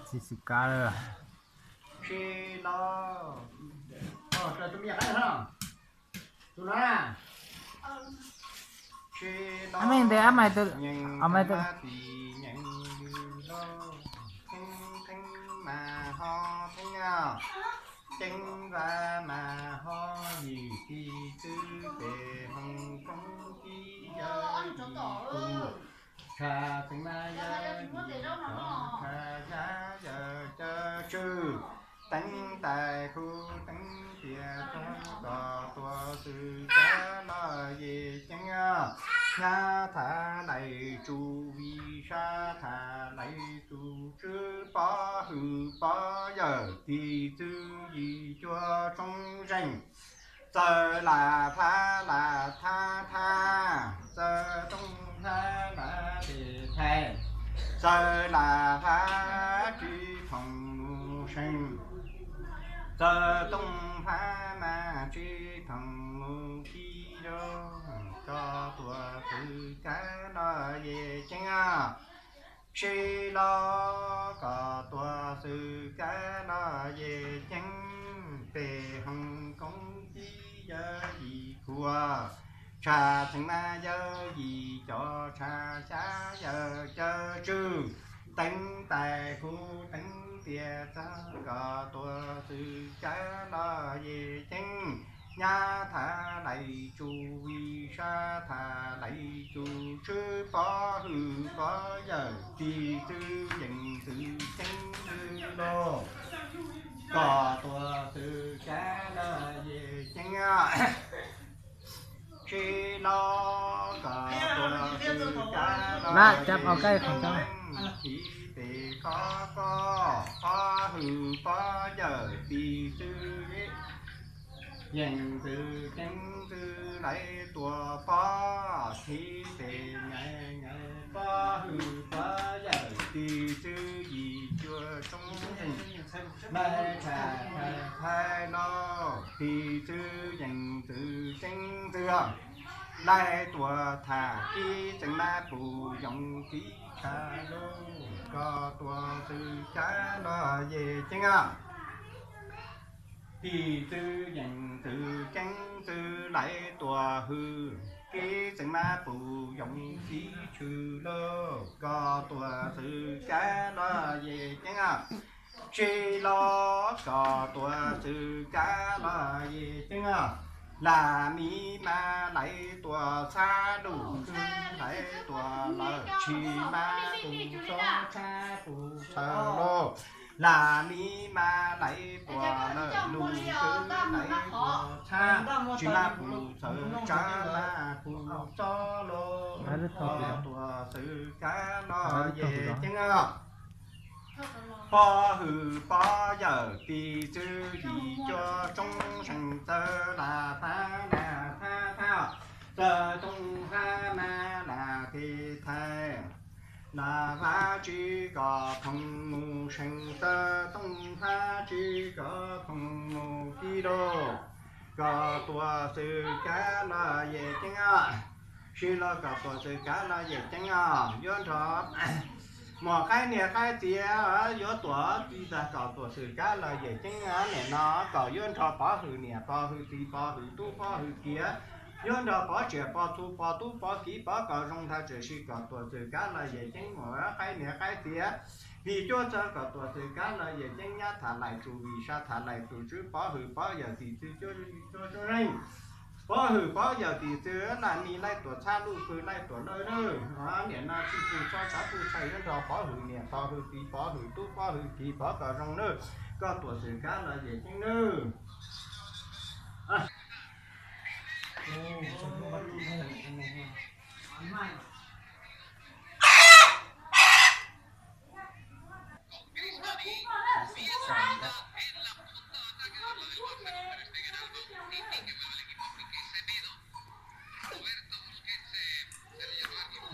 Txiv xwm kab lawm. Tsis los, tus me nyuam qaib no, tus no na. Tsis los, ab meej ntev ab mais, nyeem ab mais, tab tis nyeem lus los, theeb theeb mas ho theeb, ceeb vaj mas ho yim, tis txwv pem hoov koob tib yawg yim tus, tshav txheej mas yawg yim cov, tshav xyab yawg cawv tswj, teeb tais kuv teeb tias txog kom tuag xwm kab los yim ceeb, nyab tham lais txug vij sab, tham lais txug tswb, pov hwm pov yawm, tis txwv yim cuaj tshoob zeej, txawm lam phab lam thab thab, txawm tooj phab lam tes thais, txawm lam phab tsis thoom mus seej, txawm tooj phab mas tsis thoom mus kib, kom tuag xwm kab los yim ceeb, tsis los kom tuag xwm kab los yim ceeb, pem hoov koob tib yawg yim kuas, tshav txheej mas yawg yim cov, tshav xyab yawg cawv tswj, teeb tais kuv teeb tias txog kom tuag xwm kab los yim ceeb, nyab tham lais txug vij sab, tham lais txug tswb, pov hwm pov yawm, tis txwv yeem txwv ceeb txwv los, kom tuag xwm kab los yim ceeb, tsis los kom tuag xwm kab los yim ceeb, thib pem qhov koj, pov hwm pov yawm, tis txwv yeem txwv ceeb txwv lais tuam pob, thib pem nyaiv nyaiv pov hwm pov yawm, tis txwv yim cuaj tshoob zeej, lais tham thais thais los, tis txwv yeem txwv ceeb txwv lais tuam tham, kib txheej mas pum yoov kib tshav lug, kom tuag xwm kab los yim ceeb, tis txwv yeem txwv ceeb txwv lais tuam hwm, kib txheej mas pum yoov kib tshwm lug, kom tuag xwm kab los yim ceeb, tsis los kom tuag xwm kab los yim ceeb, lam miv mas lais tuam txhab, lug khwb lais tuam lawm, tsis mas pum txhawv tshab pum txhawv lug, lam miv mas lais tuam lawm, lug khwb lais tuam txhab, tsis mas pum txhawv tshab mas pum txhawv lug, kom tuag xwm kab los yim ceeb, pov hwm pov yawm, tis txwv yim cuaj tshoob zeej, txawm lam phab lam thab thab, txawm tooj phab mas lam tes thais, lam phab tsis kom thoom mus seej, txawm tooj phab tsis kom thoom mus kib lug, kom tuag xwm kab los yim ceeb, tsis los kom tuag xwm kab los yim ceeb, yuav nrog muam qaib niam qaib txiv yuav tuam txij ntag, kom tuag xwm kab los yim ceeb, niam no kom yuav nrog pov hwm niam pov hwm txiv pov hwm tub pov hwm kiv, yuav nrog pov tsiaj pov txhu pov tub pov kiv pov kom zoo ntag, tiam sis kom tuag xwm kab los yim ceeb, muam qaib niam qaib txiv, vim cuab txog kom tuag xwm kab los yim ceeb, nyab tham lais txug vij sab, tham lais txug tswb, pov hwm pov yawm, tis txwv cuab tshoob zeej, pov hwm pov yawm, tis txwv lam miv lais tuam txhab, lug khwb lais tuam lawm nawb, niam no tsis txwv txhob tshav puj tshais, yuav nrog pov hwm niam pov hwm txiv pov hwm tub pov hwm kiv pov kom zoo nawb, kom tuag xwm kab los yim ceeb nawb.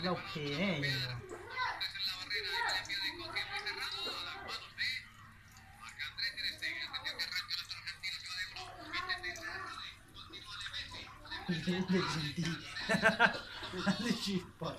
Lauj, phem ne. Tsis pom.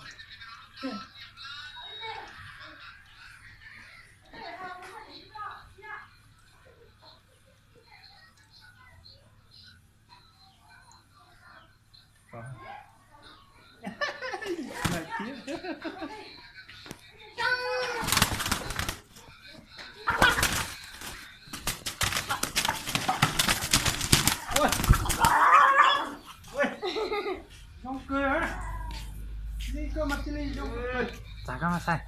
Txav koj mas xais.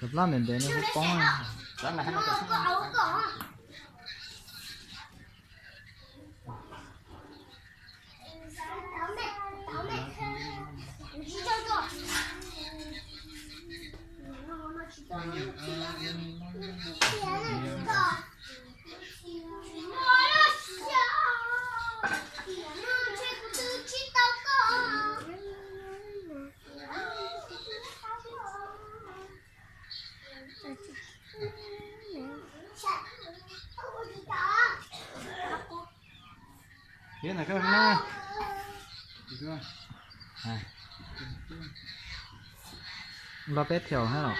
Cov plab ntev ntev no poob. Los peb thiaus hab los.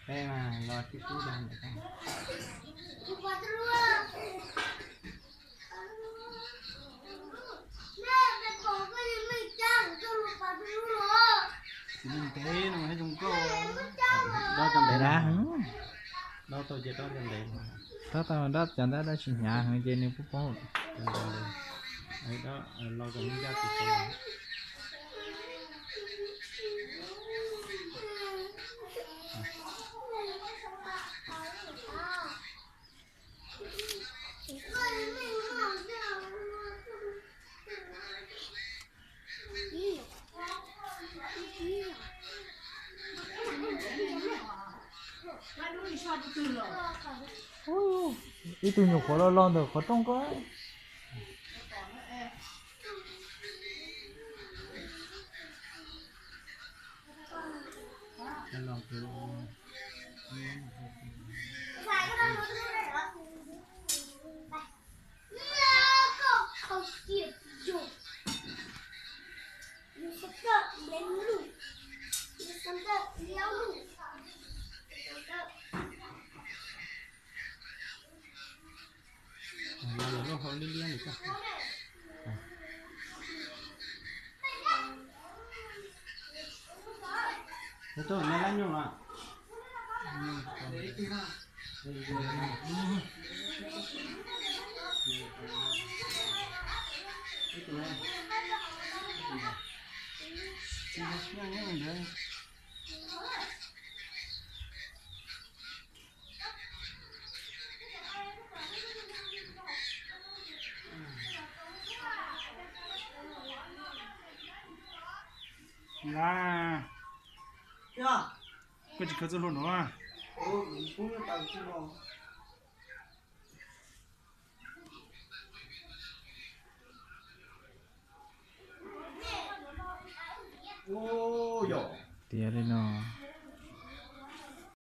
Peb mas los tib tug ntawm ko. Ntev no zoo nkauj. Dob tau ntev, dob tau ces dob tau ntev. Dob tau dob cov ntab dab tsis hnyav heev ces nws pub paub. Los kom nws ncaj tus tau. Ib tug nyuam qhuav los los ntawm qhov rooj ko. Lub hau liab liab li ko. Tuaj, tuaj, neb lab nyuj los? Lab, koj tsis khaws txoj hlua no. Tiav li no.